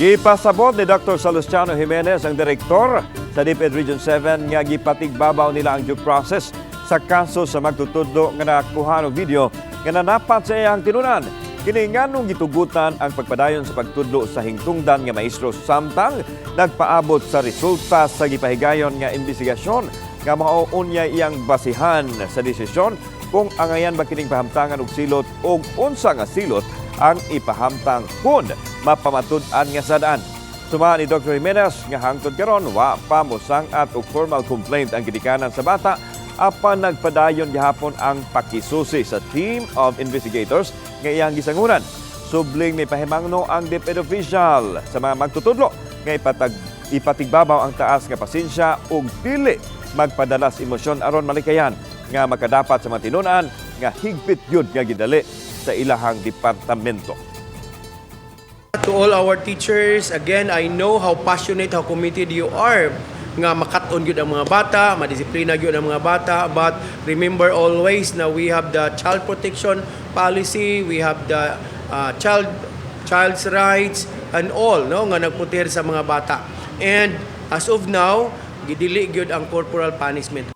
Gipasabot ni Dr. Salustiano Jimenez, ang direktor sa DepEd Region 7, nga gipatigbabaw nila ang due process sa kaso sa magtutudlo nga nakuha og video nga nanapat sa iyang tinunan. Kini nganong gitugutan ang pagpadayon sa pagtudlo sa hingtungdan nga maestro samtang nagpaabot sa resulta sa gipahigayon nga investigasyon nga mao unya iyang basihan sa desisyon kung angayan ba kining pahamtangan og silot og unsa nga silot ang ipahamtang kung mapamatud-an nga sad-an. Suma ni Dr. Jimenez nga hangtod karon wa pa mosang-at og formal complaint ang gidikanan sa bata, apan nagpadayon gihapon ang pakisusi sa team of investigators nga iyang gisangunan. Subling may pahimangno ang DepEd official sa mga magtutudlo nga ipatigbabaw ang taas nga pasensya ug dili magpadala sa emosyon aron malikayan nga makadapat sa mga tinunan nga higpit gyud nga gidali sa ilahang departamento. To all our teachers, again, I know how passionate, how committed you are nga makat-on gyud ang mga bata, madisiplina gyud ang mga bata, but remember always na we have the child protection policy, we have the child's rights and all, no, nga nagproteher sa mga bata. And as of now, gidili gyud ang corporal punishment.